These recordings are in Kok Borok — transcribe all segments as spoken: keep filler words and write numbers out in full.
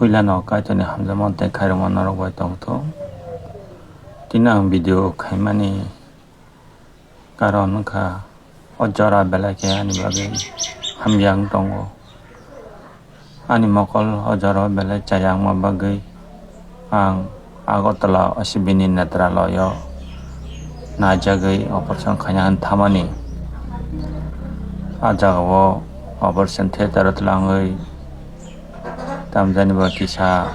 Puilano Kaitorni hamjakma tei khairokma norok bai tongthok. Tini ang video khaimani karon wngkha, o jora belai khe ani bagwi hamya wng tongo. Ani mokol o jora belai chaya wngma bagwi ang Agartala O C B ni netraloyo naijagwi operation khaina hwn thamani. A jagao operation theater o twlangwi tamjani bo kisa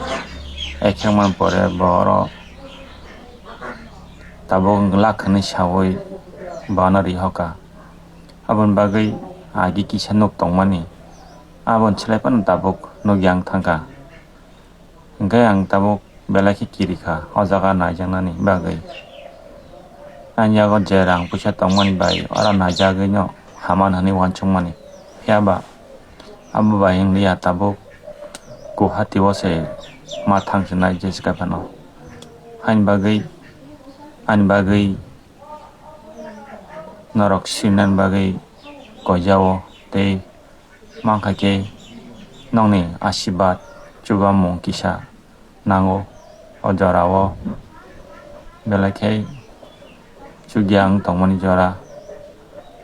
ekhengmani pore bo oro tabuk lakh hwnwi sawi bono rihoka. Aboni bagwi agi kisa nuk tongmani, aboni slai phano tabuk nukya wng thangkha. Hwnkhe ang tabuk belai khe kirikha o jaga naijaknani bagwi. Ani yago je rang puisa tongmani bai oro naijagwino haman hwnwi uansukmani. Phiya ba abo bai wng liya, tabuk Guwahati o se ma thang se nai jesi kai phano. Haini bagwi, ani bagwi norok sinani bagwi koijao tei mankha khe nokni asirwad chubamung kisa nango o jorao. Belai khe chukya wng tongmani jora.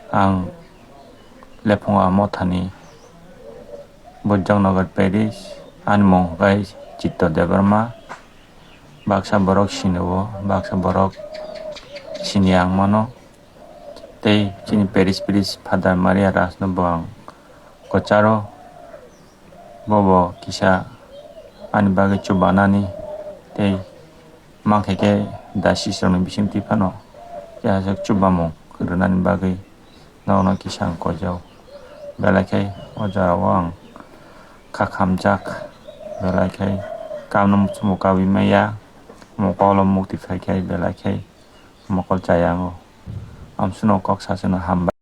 Ang Lephunga Mothani, Bojongnagar Parish, ani mung hwnkhe Chitto Debbarma. Baksa borok sinio, baksa borok siniya wng mano. Tei chini parish priest Father Maria Raj no bo ang kwcharo, bo bo kisa ani bagwi chubanani tei mankhe khe diocese rokni bisingtwi phano keha chubamung rwnani bagwi norokno kisa ang koijao. Belai khe o jorao ang kha khamjak, belai khe kamno muchungo kabui maya, mokolo mukti phai khe belai khe mokol chaya wngo. Amswkno kok sasano hambai.